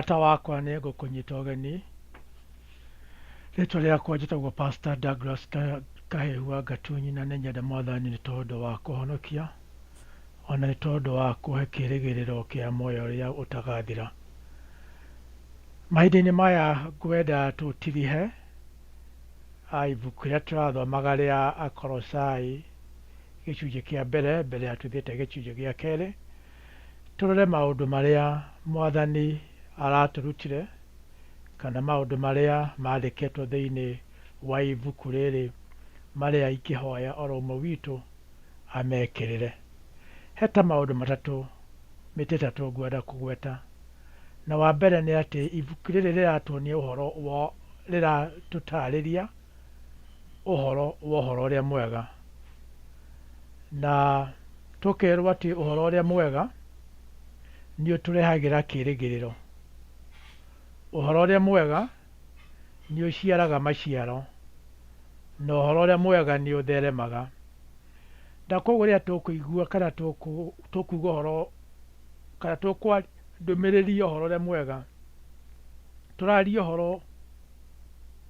Mũrata wakwa nĩ ngũkũnyita ũgeni, rĩtwa rĩakwa njĩtagwo Pastor Douglas Kahĩhu wa Gatunyi na nĩ nyenda Mwathani nĩ tondũ wa kũhonokia ona nĩ tondũ wa kũhe kĩrĩgĩrĩro kĩa muoyo ũrĩa ũtagathira. Mahinda-inĩ maya ngwenda tũtirihe ibuku rĩrĩa tũrathomaga rĩa Akolosai gĩcunjĩ kĩa mbere, mbere ya tũthiĩte gĩcunjĩ gĩa kerĩ. Tũrore maũndũ marĩa Mwathani aratũrutire, kana maũndũ marĩa mandĩkĩtwo thĩinĩ wa ibuku rĩrĩ marĩa ingĩhoya oro ũmwe witũ amekĩrĩre. He ta maũndũ matatũ, mĩtĩ ĩtatũ ngwenda kũgweta. Na wa mbere nĩ atĩ ibuku rĩrĩ rĩratuonia ũhoro wa, rĩratũtarĩria ũhoro wa ũhoro ũrĩa mwega. Na tũkerwo atĩ ũhoro ũrĩa mwega nĩ ũtũrehagĩra kĩrĩgĩrĩro. Ũhoro ũrĩa mwega nĩ ũciaraga maciaro, na ũhoro ũrĩa mwega nĩ ũtheremaga. Na koguo rĩrĩa tũkũigua kana tũkuga ũhoro kana tũkwaria ndũmĩrĩri ya ũhoro ũrĩa mwega, tũraria ũhoro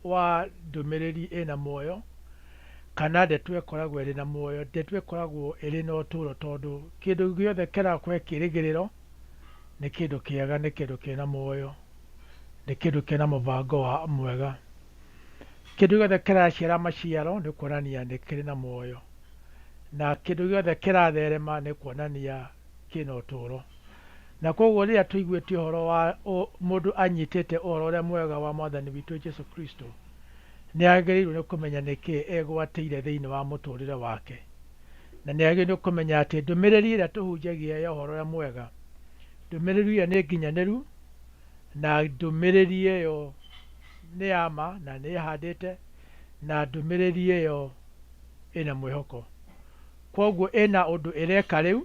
wa ndũmĩrĩri ĩna muoyo, kana ndeto ĩkoragwo ĩrĩ na muoyo, ndeto ĩkoragwo ĩrĩ na ũtũro tondũ kĩndũ gĩothe kĩrakũhe kĩrĩgĩrĩro nĩ kĩndũ kĩega, nĩ kĩndũ kĩna muoyo, nĩ kĩndũ kĩna mũbango wa mwega. Kĩndũ gĩothe kĩraciara maciaro nĩ kuonania nĩ kĩrĩ na muoyo, na kĩndũ gĩothe kĩratherema nĩ kuonania kĩna ũtũro. Na koguo rĩrĩa tũiguĩte ũhoro wa mũndũ anyitĩte ũhoro ũrĩa mwega wa Mwathani witũ Jesu Kristo, nĩ agĩrĩirwo nĩ kũmenya nĩkĩ egwatĩire thĩinĩ wa mũtũrĩre wake. Na nĩ agĩrĩirwo nĩ kũmenya atĩ ndũmĩrĩri ĩrĩa tũhunjagia ya ũhoro ũrĩa mwega, ndũmĩrĩri ĩyo nĩ nginyanĩru, na ndũmĩrĩri ĩyo nĩ ya ma na nĩ ĩhandĩte, na ndũmĩrĩri ĩyo ĩna mwĩhoko. Kwoguo ĩna ũndũ ĩreka rĩu,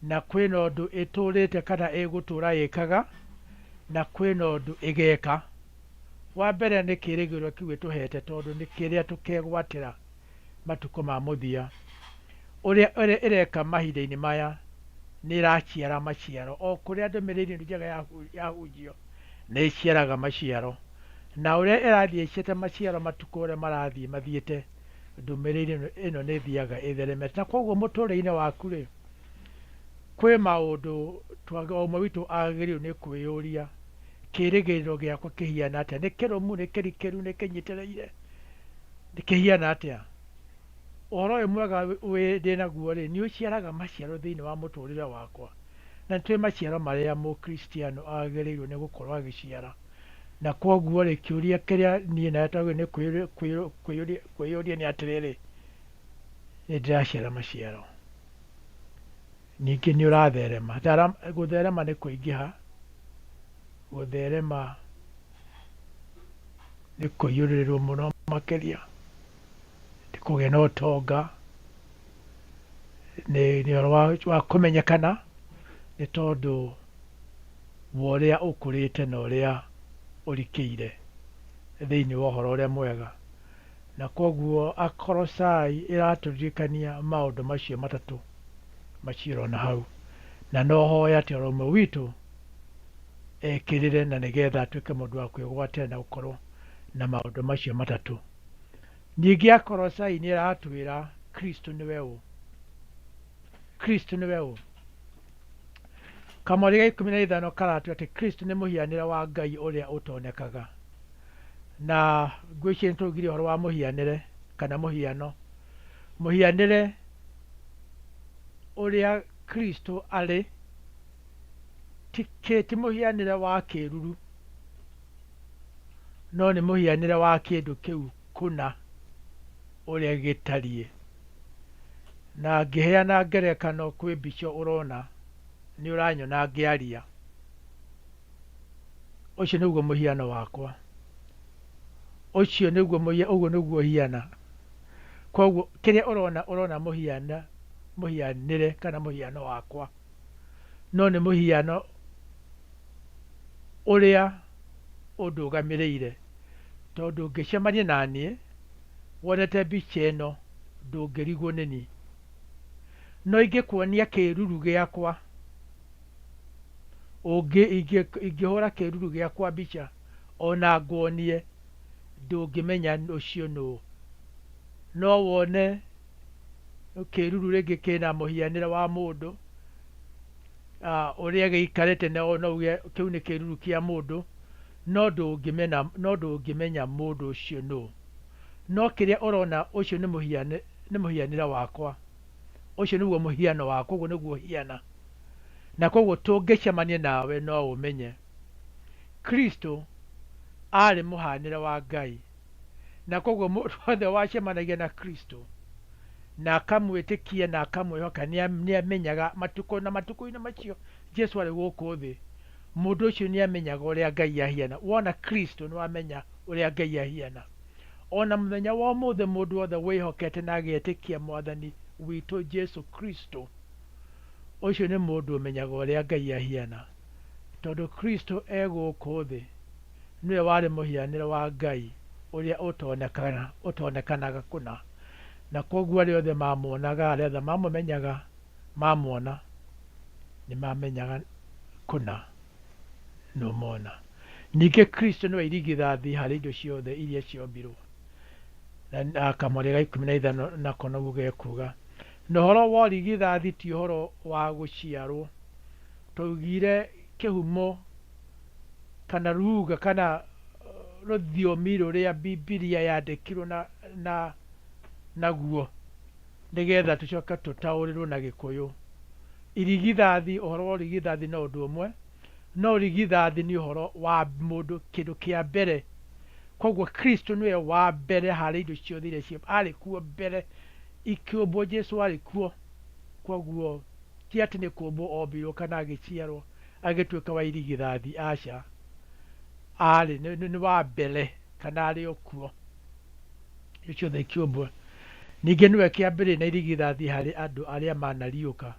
na kwĩna ũndũ ĩtũrĩte kana ĩgũtũra ĩkaga, na kwĩna ũndũ ĩgeka. Wa mbere nĩ kĩrĩgĩrĩro kĩu ĩtũhete tondũ nĩ kĩrĩa tũkegwatĩra matukũ ma mũthia. Ũrĩa ĩreka mahinda-inĩ maya nĩ ĩraciara maciaro. O kũrĩa ndũmĩrĩri ĩno njega yahunjio nĩ ĩciaraga maciaro. Na ũrĩa ĩrathiĩ ĩciarĩte maciaro matukũ ũrĩa marathiĩ mathiĩte, ndũmĩrĩri ĩno nĩ ĩthiaga ĩtheremete. Na koguo mũtũrĩre-inĩ waku rĩ, kwĩ maũndũ o ũmwe witũ agĩrĩirwo nĩ kwĩyũria, kĩrĩgĩrĩro gĩakwa kĩhiana atĩa? Nĩ kĩrũmu, nĩ kĩrikĩru, nĩ kĩnyitĩrĩire? Kĩhiana atĩa? Ũhoro ũyũ mwega ndĩnaguo rĩ, nĩ ũciaraga maciaro thĩinĩ wa mũtũrĩre wakwa? Na nĩ tũĩ maciaro marĩa mũkristiano agĩrĩirwo nĩ gũkorwo agĩciara. Na kwoguo rĩ, kĩũria kĩrĩa niĩ nawe twagĩrĩirwo nĩ kwĩyũria nĩ atĩrĩrĩ, nĩ ndĩraciara maciaro? Ningĩ nĩ ũratherema. Gũtherema nĩ kũingĩha, gũtherema nĩ kũiyũrĩrĩrwo mũno makĩria, nĩ kũgĩa na ũtonga, nĩ ũhoro wa kũmenyekana nĩ tondũ wa ũrĩa ũkũrĩte na ũrĩa ũrikĩire thĩinĩ wa ũhoro ũrĩa mwega. Na kwoguo Akolosai ĩratũririkania maũndũ macio matatũ macio ũrona hau. Na no hoya atĩ oro ũmwe witũ ekĩrĩre na nĩgetha atuĩke mũndũ wa kwĩgwatĩra na gũkorwo na maũndũ macio matatũ. Ningĩ Akolosai nĩ ĩratwĩra Kristo nĩwe ũ. Kristo nĩwe ũ. Kamweri ga 15 karatwĩra atĩ Kristo nĩ mũhianĩre wa Ngai ũrĩa ũtonekaga. Na ngwĩciria nĩ twaugire ũhoro wa mũhianĩre kana mũhiano. Mũhianĩre ũrĩa Kristo arĩ ti mũhianĩre wa kĩruru, no nĩ mũhianĩre wa kĩndũ kĩu kũna ũrĩa gĩtariĩ. Na ngĩheana ngerekano kwĩ mbica ũrona, nĩ ũranyona ngĩaria. Ũcio nĩguo mũhiano wakwa. Ũcio nĩguo ũguo nĩguo hiana. Koguo kĩrĩa ũrona ũrona mũhiana mũhianĩre kana mũhiano wakwa. No nĩ mũhiano ũrĩa ũndũgamĩrĩire. Tondũ ũngĩcemania naniĩ wonete mbica ĩno ndũngĩrigwo nĩniĩ. No ingĩkuonia kĩruru gĩakwa. Ingĩhũra kĩruru gĩakwa mbica ona nguonie, ndũngĩmenya ũcio nũ. No wone kĩruru rĩngĩ kĩna mũhianĩre wa mũndũ, ũrĩa gĩikarĩte, no uge kĩu nĩ kĩruru kĩa mũndũ, no ndũngĩmenya mũndũ ũcio nũ. No kĩrĩa ũrona ũcio nĩ mũhianĩre wakwa, ũcio nĩguo mũhiano wakwa, ũguo nĩguo hiana, na koguo tũngĩcemania nawe no ũmenye. Kristo arĩ mũhanĩre wa Ngai, na koguo mũndũ wothe wacemanagia na Kristo na akamwĩtĩkia na akamwĩhoka nĩamenyaga matukũ na matukũ-inĩ macio Jesu arĩ gũkũ thĩ, mũndũ ũcio nĩamenyaga ũrĩa Ngai ahiana. Wona Kristo nĩwamenya ũrĩa Ngai ahiana. Ona mũthenya wa ũmũthĩ mũndũ wothe wĩhokete na agetĩkia Mwathani witũ Jesu Kristo, ũcio nĩ mũndũ ũmenyaga ũrĩa Ngai ahiana. Tondũ Kristo e gũkũ thĩ nĩwe warĩ mũhianĩre wa Ngai ũrĩa ũtonekanaga kũna. Na koguo arĩa othe mamuonaga, arĩa othe mamũmenyaga, mamuona nĩmamenyaga kũna nĩũmona. Ningĩ Kristo nĩwe irigithathi harĩ indo ciothe iria ciombirwo. Na kamwarĩ ga 15 nako noguo gekuga. Na ũhoro wa ũrigithathi ti ũhoro wa gũciarwo. Twaugire kĩhumo kana ruga kana rũthiomi rũrĩa Bibilia yandĩkirwo naguo nĩgetha tũcoke tũtaũrĩrwo na Gĩkũyũ. Irigithathi, ũhoro wa ũrigithathi no ũndũ ũmwe, no ũrigithathi nĩ ũhoro wa mũndũ kĩndũ kĩa mbere. Koguo Kristo nĩwe wa mbere harĩ indo ciothe iria cia arĩ kuo mbere ikĩũmbwo, Jesu arĩ kuo. Koguo ti atĩ nĩ kũũmbwo ombirwo kana agĩciarwo agĩtuĩka wa irigithathi, aca. Arĩ nĩ wa mbere kana arĩ o kuo indo ciothe ikĩũmbwo. Ningĩ nĩwe kĩambĩrĩria na irigithathi harĩ andũ arĩa manariũka.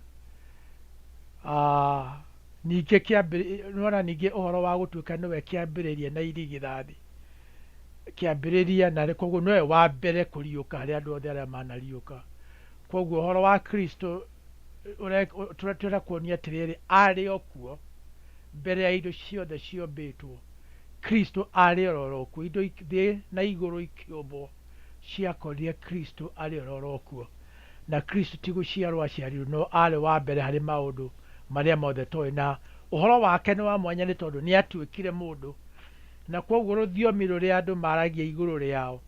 Ningĩ nĩwona ningĩ ũhoro wa gũtuĩka nĩwe kĩambĩrĩria na irigithathi, kĩambĩrĩria na koguo nĩwe wa mbere kũriũka harĩ andũ othe arĩa manariũka. Koguo ũhoro wa Kristo tũrenda kuonia atĩrĩrĩ, arĩ o kuo mbere ya indo ciothe ciombĩtwo. Kristo arĩ ororo kuo, indo thĩ na igũrũ ikĩũmbwo ciakorire Kristo arĩ ororo kuo. Na Kristo ti gũciarwo aciarirwo, no arĩ wa mbere harĩ maũndũ marĩa mothe tũĩ. Na ũhoro wake nĩ wa mwanya nĩ tondũ nĩ atuĩkire mũndũ, na koguo rũthiomi rũrĩa andũ maragia igũrũ rĩao,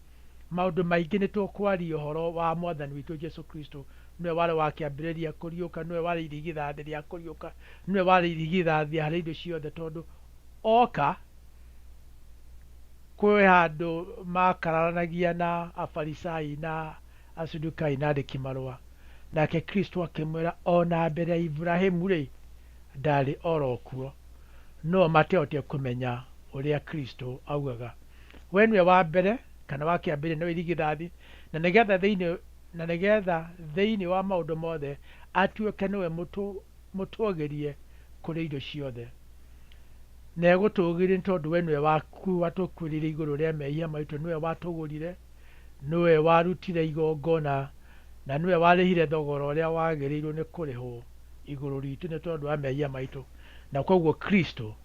maũndũ maingĩ nĩ tũkwaria ũhoro wa Mwathani witũ Jesu Kristo. Nĩwe warĩ wa kĩambĩrĩria kũriũka, nĩwe warĩ irigithathi rĩa kũriũka, nĩwe warĩ irigithathi harĩ indo ciothe, tondũ oka kwĩ handũ makararanagia na Afarisai na Asadukai na andĩki marũa. Nake Kristo akĩmwĩra ona mbere ya Iburahĩmu rĩ, ndarĩ oro kuo. No matiahotire kũmenya ũrĩa Kristo augaga. We nĩwe wa mbere kana wa kĩambĩrĩria, nĩwe irigithathi, na nĩgetha thĩinĩ na nĩgetha thĩinĩ wa maũndũ mothe atuĩke nĩwe mũtũgĩrie kũrĩ indo ciothe. Na egũtũgĩria nĩ tondũ we nĩwe watũkuĩrĩire igũrũ rĩa mehia maitũ, nĩwe watũgũrire, nĩwe warutire igongona, na nĩwe warĩhire thogora ũrĩa wagĩrĩirwo nĩ kũrĩhwo igũrũ ritũ nĩ tondũ wa mehia maitũ. Na koguo Kristo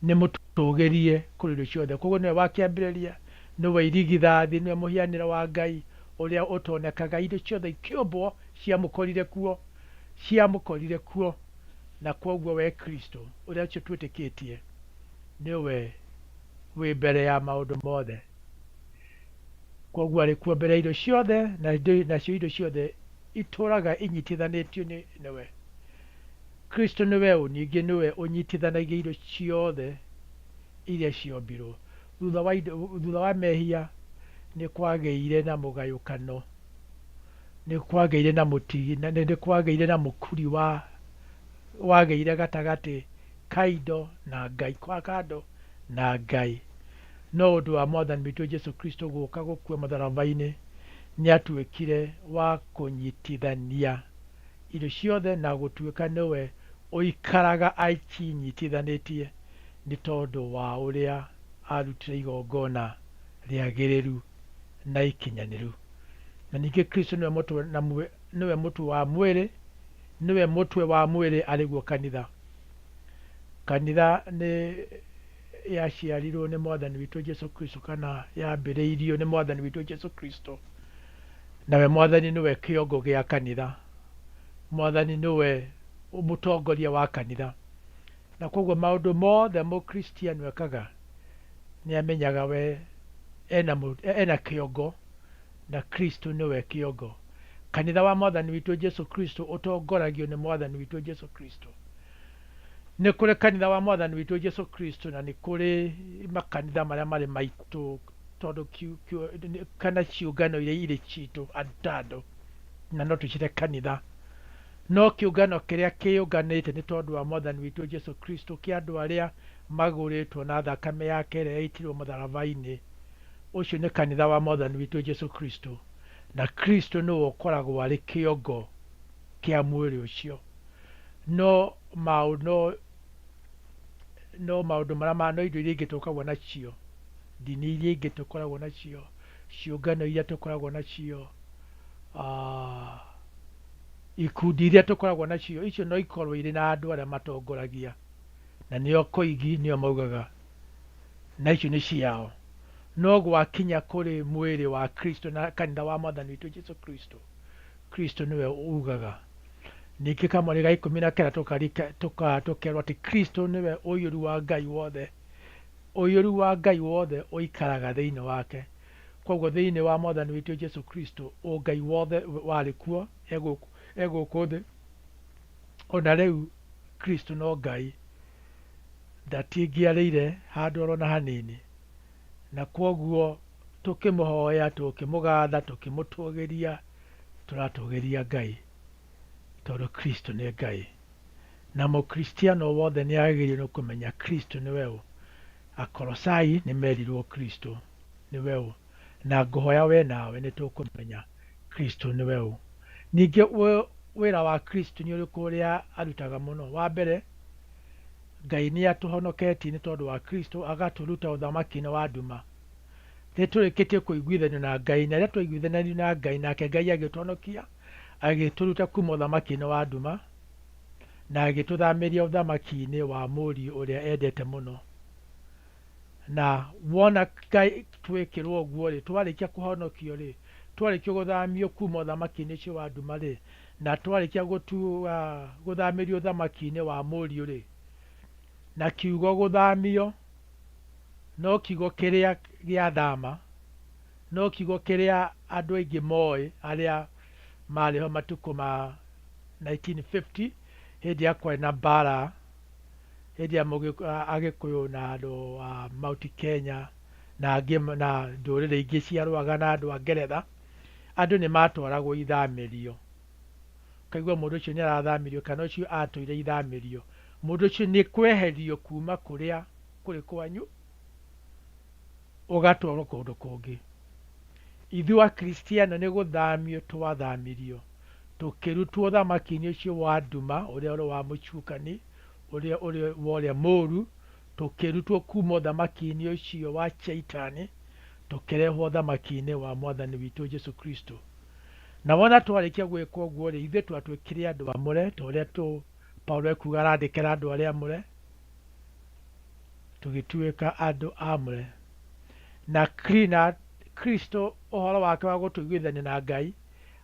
nĩ mũtũgĩrie kũrĩ indo ciothe. Koguo nĩwe wa kĩambĩrĩria, nĩwe irigithathi, nĩwe mũhianĩre wa Ngai ũrĩa ũtonekaga. Indo ciothe ikĩũmbwo ciamũkorire kuo, ciamũkorire kuo. Na koguo we Kristo ũrĩa ũcio twĩtĩkĩtie nĩwe wĩ mbere ya maũndũ mothe. Koguo arĩ kuo mbere ya indo ciothe, na nacio indo ciothe itũraga inyitithanĩtio nĩwe. Kristo nĩwe ũ? Ningĩ nĩwe ũnyitithanagia indo ciothe iria ciombirwo. Thutha wa mehia nĩ kwagĩire na mũgayũkano, nĩ kwagĩire na mũtigi, nĩ kwagĩire na mũkuri wa wagĩire gatagatĩ ka indo na Ngai, kwa kando na Ngai. No ũndũ wa Mwathani witũ Jesu Kristo gũka gũkua mũtharaba-inĩ, nĩ atuĩkire wa kũnyitithania indo ciothe na gũtuĩka nĩwe ũikaraga acinyitithanĩtie nĩ tondũ wa ũrĩa arutire igongona rĩagĩrĩru na ikinyanĩru. Na ningĩ Kristo nĩwe mũtwe na nĩwe mũtwe wa mwĩrĩ, nĩwe mũtwe wa mwĩrĩ arĩguo kanitha. Kanitha nĩ yaciarirwo nĩ Mwathani witũ Jesu Kristo kana yambĩrĩirio nĩ Mwathani witũ Jesu Kristo. Nawe Mwathani nĩwe kĩongo gĩa kanitha. Mwathani nĩwe mũtongoria wa kanitha. Na koguo maũndũ mothe Mũkristiano ekaga nĩ amenyaga we ena kĩongo na Kristo nĩwe kĩongo. Kanitha wa Mwathani witũ Jesu Kristo ũtongoragio nĩ Mwathani witũ Jesu Kristo. Nĩ kũrĩ kanitha wa Mwathani witũ Jesu Kristo na nĩ kũrĩ makanitha marĩa marĩ maitũ tondũ kana ciũngano iria irĩ citũ ta andũ na no tũciĩte kanitha. No kĩũngano kĩrĩa kĩũnganĩte nĩ tondũ wa Mwathani witũ Jesu Kristo kĩa andũ arĩa magũrĩtwo na thakame yake ĩrĩa yaitirwo mũtharaba-inĩ, ũcio nĩ kanitha wa Mwathani witũ Jesu Kristo. Na Kristo nĩwe ũkoragwo arĩ kĩongo kĩa mwĩrĩ ũcio. No no no maũndũ marĩa ma no indo iria ingĩ tũkoragwo nacio, ndini iria ingĩ tũkoragwo nacio, ciũngano iria tũkoragwo nacio, ikundi iria tũkoragwo nacio, icio no ikorwo irĩ na andũ arĩa matongoragia, na nĩo koigi nĩo maugaga, na icio nĩ ciao. No gwakinya kũrĩ mwĩrĩ wa Kristo na kanitha wa Mwathani witũ Jesu Kristo, Kristo nĩwe ugaga. Ningĩ kamweri ga 19 tũkerwo atĩ Kristo nĩwe ũiyũru wa Ngai wothe. Ũiyũru wa Ngai wothe ũikaraga thĩinĩ wake. Koguo thĩinĩ wa Mwathani witũ Jesu Kristo, ũngai wothe warĩ kuo e gũkũ thĩ. Ona rĩu Kristo no Ngai, ndatingĩarĩire handũ oro na hanini. Na kwoguo tũkĩmũhoya, tũkĩmũgatha, tũkĩmũtũgĩria, tũratũgĩria Ngai tondũ Kristo nĩ Ngai. Na Mũkristiano wothe nĩ agĩrĩirwo nĩ kũmenya Kristo nĩwe ũ. Akolosai nĩ merirwo Kristo nĩwe ũ. Na ngũhoya we nawe nĩ tũkũmenya Kristo nĩwe ũ. Ningĩ wĩra wa Kristo nĩ ũrĩkũ ũrĩa arutaga mũno? Wa mbere, Ngai nĩ atũhonoketie nĩ tondũ wa Kristo agatũruta ũthamaki-inĩ wa nduma. Nĩ tũrĩkĩtie kũiguithanio na Ngai, na rĩrĩa twaiguithanĩrio na Ngai, nake Ngai agĩtũhonokia, agĩtũruta kuma ũthamaki-inĩ wa nduma, na agĩtũthamĩria ũthamaki-inĩ wa Mũriũ ũrĩa endete mũno. Na wona Ngai twĩkĩrwo ũguo-rĩ, twarĩkia kũhonokio-rĩ, twarĩkia gũthamio kuma ũthamaki-inĩ ũcio wa nduma-rĩ, na twarĩkia gũthamĩrio ũthamaki-inĩ wa Mũriũ-rĩ, na kiugo gũthamio no kiugo kĩrĩa gĩa thama, no kiugo kĩrĩa andũ aingĩ moĩ arĩa marĩ ho matukũ ma 1950 hĩndĩ ĩrĩa kwarĩ na mbara, hĩndĩ ĩrĩa Agĩkũyũ na andũ a Mount Kenya na angĩ na ndũrĩrĩ ingĩ ciarũaga na andũ a Ngeretha, andũ nĩ matwaragwo ithamĩrio. Ũkaigua mũndũ ũcio nĩ arathamirio kana ũcio atũire ithamĩrio. Mũndũ ũcio nĩ kweherio kuma kũrĩa kũrĩ kwanyu ũgatwarwo kũndũ kũngĩ. Ithuĩ Akristiano nĩ gũthamio twathamirio, tũkĩrutwo ũthamaki-inĩ ũcio wa nduma ũrĩa ũrĩ wa mũcukani, ũrĩa ũrĩ wa ũrĩa mũũru, tũkĩrutwo kuma ũthamaki-inĩ ũcio wa Shaitani, tũkĩrehwo ũthamaki-inĩ wa Mwathani witũ Jesu Kristo. Na wona twarĩkia gwĩka ũguo-rĩ, ithuĩ twatuĩkire andũ amũre, ta ũrĩa Paulo ekuga arandĩkĩra andũ arĩa amũre, tũgĩtuĩka andũ amũre. Na Kristo ũhoro wake wa gũtũiguithania na Ngai,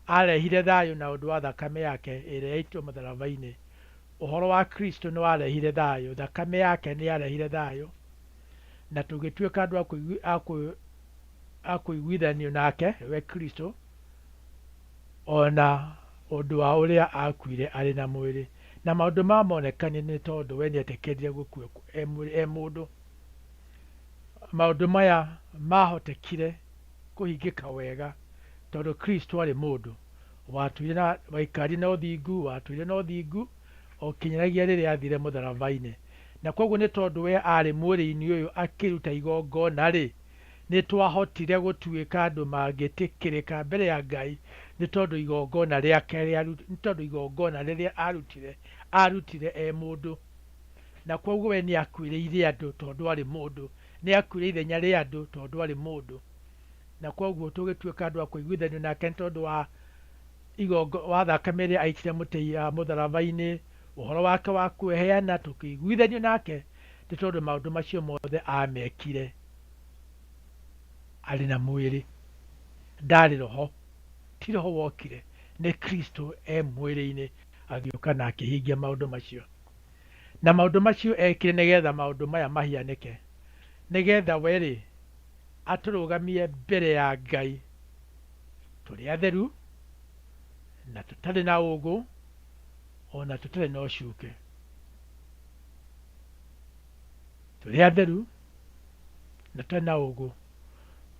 arehire thayũ na ũndũ wa thakame yake ĩrĩa yaitirwo mũtharaba-inĩ. Ũhoro wa Kristo nĩ warehire thayũ, thakame yake nĩ yarehire thayũ, na tũgĩtuĩka andũ a kũiguithanio nake, we Kristo, ona ũndũ wa ũrĩa akuire arĩ na mwĩrĩ. Na maũndũ maya monekanire nĩ tondũ we nĩetĩkĩrire gũkua e mũndũ. Maũndũ maya mahotekire kũhingĩka wega tondũ Kristo arĩ mũndũ watũire na waikarire na ũthingu, watũire na ũthingu o kinyagia rĩrĩa athire mũtharaba-inĩ. Na koguo nĩ tondũ we arĩ mwĩrĩ-inĩ ũyũ akĩruta igongona-rĩ, nĩ twahotire gũtuĩka andũ mangĩtĩkĩrĩka mbere ya Ngai nĩ tondũ igongona rĩake nĩ tondũ igongona rĩrĩa arutire, arutire e mũndũ. Na koguo we nĩ akuĩrĩire andũ tondũ arĩ mũndũ, nĩ akuire ithenya rĩa andũ tondũ arĩ mũndũ. Na koguo tũgĩtuĩka andũ a kũiguithanio nake nĩ tondũ wa wa thakame ĩrĩa aitire mũtharaba-inĩ, Ũhoro wake wa kwĩheana tũkĩiguithanio nake, nĩ tondũ maũndũ macio mothe amekire arĩ na mwĩrĩ, ndarĩ roho, ti roho wokire, nĩ Kristo e mwĩrĩ-inĩ agĩũka na akĩhingia maũndũ macio. Na maũndũ macio ekire nĩgetha maũndũ maya mahianĩke, nĩgetha we-rĩ, atũrũgamie mbere ya Ngai tũrĩ atheru na tũtarĩ na ũũgũ o na tũtarĩ na ũcuke. Tũrĩ atheru na tũtarĩ na ũũgũ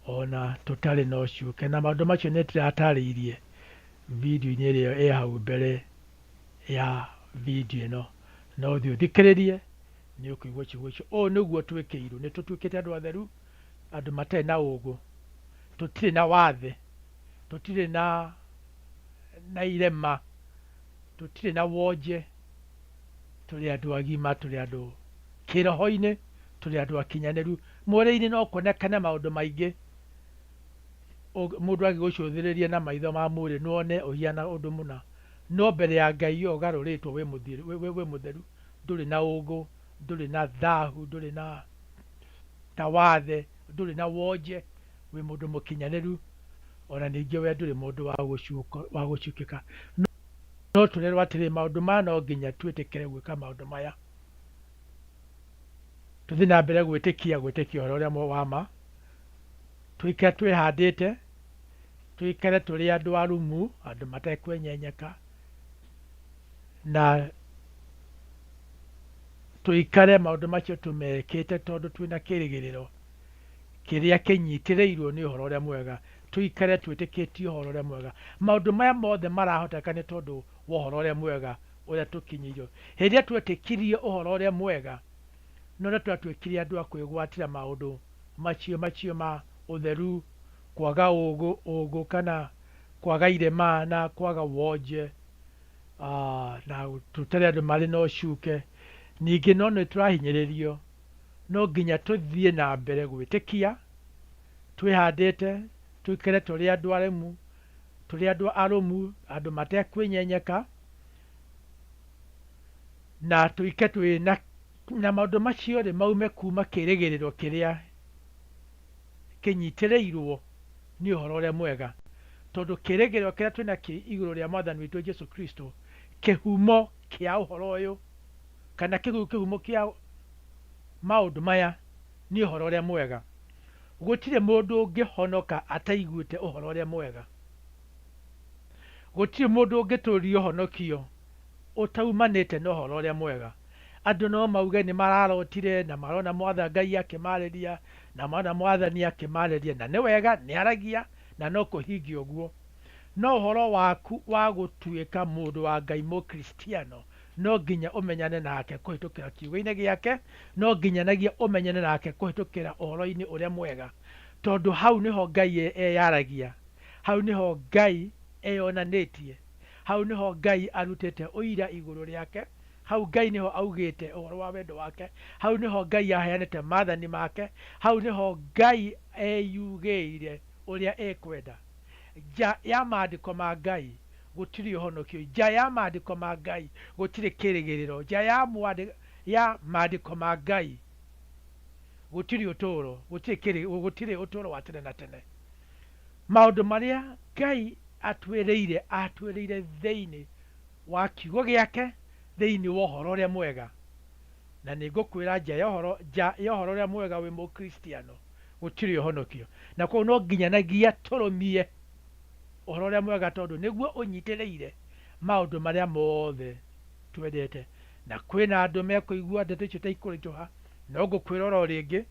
o na tũtarĩ na ũcuke. Na maũndũ macio nĩ ndĩratarĩirie video-inĩ ĩrĩa ĩ hau mbere ya video ĩno. No ũthiĩ ũthikĩrĩrie nĩ ũkũigua ciugo icio. Ũũ nĩguo twĩkĩirwo, nĩ tũtuĩkĩte andũ atheru, andũ matarĩ na ũũgũ, tũtirĩ na wathe, tũtirĩ na irema, tũtirĩ na wonje, tũrĩ andũ agima, tũrĩ andũ kĩroho-inĩ, tũrĩ andũ akinyanĩru. Mwĩrĩ-inĩ no kuonekane maũndũ maingĩ, mũndũ angĩgũcũthĩrĩria na maitho ma mwĩrĩ no one ũhiana ũndũ mũna, no mbere ya Ngai we ũgarũrĩtwo wĩ mũtheru, ndũrĩ na ũũgũ, ndũrĩ na thahu, ndũrĩ na wathe, ndũrĩ na wonje, wĩ mũndũ mũkinyanĩru, ona ningĩ we ndũrĩ mũndũ wa gũcukĩka. No tũrerwo atĩrĩ, maũndũ maya no nginya twĩtĩkĩre gwĩka maũndũ maya. Tũthiĩ na mbere gwĩtĩkia, gwĩtĩkia ũhoro ũrĩa wa ma, tũikare twĩhandĩte, tũikare tũrĩ andũ arumu, andũ matekwenyenyeka, na tũikare maũndũ macio tũmekĩte tondũ twĩna kĩrĩgĩrĩro kĩrĩa kĩnyitĩrĩirwo nĩ ũhoro ũrĩa mwega, tũikare twĩtĩkĩtie ũhoro ũrĩa mwega. Maũndũ maya mothe marahoteka nĩ tondũ wa ũhoro ũrĩa mwega ũrĩa tũkinyĩirio. Hĩndĩ ĩrĩa twetĩkirie ũhoro ũrĩa mwega, no rĩo twatuĩkire andũ a kwĩgwatĩra maũndũ macio macio ma ũtheru, kwaga ũũgũ, ũũgũ kana kwaga irema na kwaga wonje, na tũtarĩ andũ marĩ na ũcuke. Ningĩ no nĩ tũrahinyĩrĩrio, no nginya tũthiĩ na mbere gwĩtĩkia, twĩhandĩte, tũikare tũrĩ andũ aremu, tũrĩ andũ arũmu, andũ matekwĩnyenyeka, na tũike twĩ na maũndũ macio rĩ maume kuma kĩrĩgĩrĩro kĩrĩa kĩnyitĩrĩirwo nĩ ũhoro ũrĩa mwega, tondũ kĩrĩgĩrĩro kĩrĩa twĩ nakĩo igũrũ rĩa Mwathani witũ Jesu Kristo, kĩhumo kĩa ũhoro ũyũ, kana kĩhumo kĩa maũndũ maya nĩ ũhoro ũrĩa mwega. Gũtirĩ mũndũ ũngĩhonoka ataiguĩte ũhoro ũrĩa mwega. Gũtirĩ mũndũ ũngĩtũũria ũhonokio ũtaumanĩte na ũhoro ũrĩa mwega. Andũ no mauge nĩ mararotire na marona Mwathani Ngai akĩmarĩria na marona Mwathani akĩmarĩria, na nĩ wega, nĩ aragia na no kũhingia ũguo. No ũhoro waku wa gũtuĩka mũndũ wa Ngai Mũkristiano no nginya ũmenyane nake kũhĩtũkĩra kiugo-inĩ gĩake, no nginyanagia ũmenyane nake kũhĩtũkĩra ũhoro-inĩ ũrĩa mwega, tondũ hau nĩho Ngai eyaragia. Hau nĩho Ngai eyonanĩtie. Hau nĩho Ngai arutĩte ũira igũrũ rĩake. Hau Ngai nĩho augĩte ũhoro wa wendo wake. Hau nĩho Ngai aheanĩte maathani make. Hau nĩho Ngai eyugĩire ũrĩa ekwenda. Nja ya maandĩko ma Ngai gũtirĩ ũhonokio. Nja ya maandĩko ma Ngai gũtirĩ kĩrĩgĩrĩro. Nja ya maandĩko ma Ngai gũtirĩ ũtũũro, gũtirĩ ũtũũro wa tene na tene. Maũndũ marĩa Ngai atwĩrĩire, atwĩrĩire thĩinĩ wa kiugo gĩake, thĩinĩ wa ũhoro ũrĩa mwega. Na nĩ ngũkwĩra nja ya ũhoro, nja ya ũhoro ũrĩa mwega wĩ Mũkristiano, gũtirĩ ũhonokio. Na kwoguo no nginyanagia tũrũmie ũhoro ũrĩa mwega tondũ nĩguo ũnyitĩrĩire maũndũ marĩa mothe twendete. Na kwĩna andũ mekũigua ndeto icio ta ikũritũha, no ngũkwĩra oro rĩngĩ,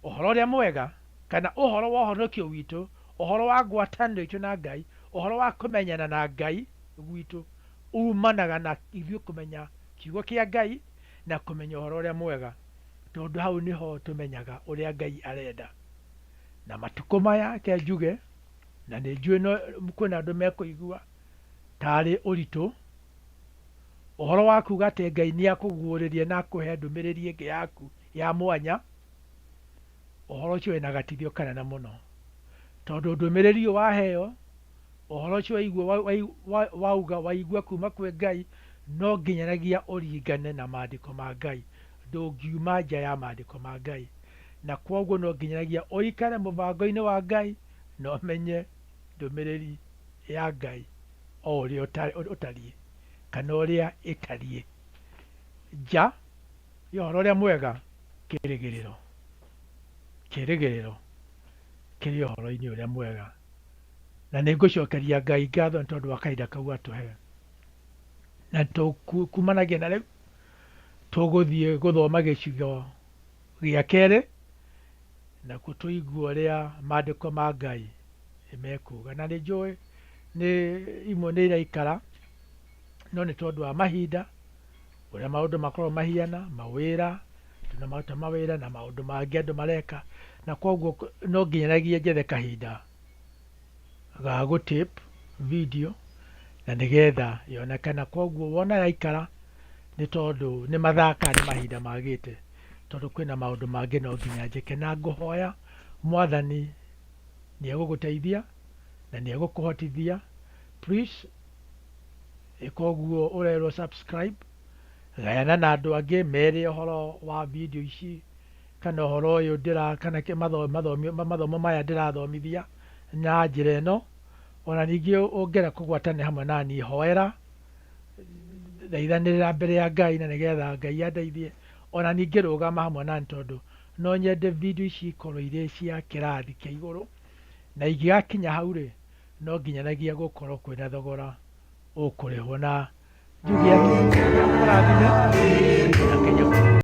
ũhoro ũrĩa mwega kana ũhoro wa ũhonokio witũ, ũhoro wa ngwatanĩro itũ na Ngai, ũhoro wa kũmenyana na Ngai gwitũ, umanaga na ithuĩ kũmenya kiugo kĩa Ngai na kũmenya ũhoro ũrĩa mwega, tondũ hau nĩho tũmenyaga ũrĩa Ngai arenda. Na matukũ maya reke njuge, na nĩ njũĩ kwĩna andũ mekũigua tarĩ ũritũ, ũhoro wa kuga atĩ Ngai nĩ akũguũrĩria na akũhe ndũmĩrĩri ĩngĩ yaku ya mwanya, ũhoro ũcio wĩna gatithio kanene mũno, tondũ ndũmĩrĩri ĩyo waheo, ũhoro ũcio waigua wauga waigua kuma kwĩ Ngai, No nginyanagia ũringane na maandĩko ma Ngai. Ndũngiuma nja ya maandĩko ma Ngai. Na kwoguo no nginyanagia ũikare mũbango-inĩ wa Ngai na ũmenye ndũmĩrĩri ya Ngai o ũrĩa ũtariĩ kana ũrĩa ĩtariĩ. Nja ya ũhoro ũrĩa mwega, kĩrĩgĩrĩro. Kĩrĩgĩrĩro kĩrĩ ũhoro-inĩ ũrĩa mwega. Na nĩ ngũcokeria Ngai ngatho nĩ tondũ wa kahinda kau atũhe. Na kumanagia na rĩu tũgũthiĩ gũthoma gĩcigo gĩa kerĩ, nakuo tũigue ũrĩa maandĩko ma Ngai mekuga. Na nĩ njũĩ nĩ imwe nĩ iraikara, no nĩ tondũ wa mahinda, ũrĩa maũndũ makoragwo mahiana, mawĩra, tuna maruta mawĩra na maũndũ mangĩ andũ mareka, na koguo no nginyanagia njethe kahinda ga gũ tape video na nĩgetha yoneke. Na koguo wona yaikara nĩ tondũ nĩ mathaa kana nĩ mahinda magĩte, tondũ kwĩna maũndũ mangĩ no nginya njĩke. Na ngũhoya Mwathani nĩ egũgũteithia na nĩ egũkũhotithia. Please ĩka ũguo ũrerwo subscribe, gayana na andũ angĩ mere ũhoro wa video ici kana ũhoro ũyũ ndĩra kana mathomo maya ndĩrathomithia na njĩra ĩno. Ona ningĩ ũngĩenda kũgwatanĩra hamwe na niĩ, hoera, thaithanĩrĩra mbere ya Ngai na nĩgetha Ngai andeithie. Ona ningĩ rũgama hamwe na niĩ tondũ no nyende video ici ikorwo irĩ cia kĩrathi kĩa igũrũ, na ingĩgakinya hau rĩ, no nginyanagia gũkorwo kwĩna thogora ũkũrĩhwo. Na njuge atĩ Ngai akũrathime na Ngai.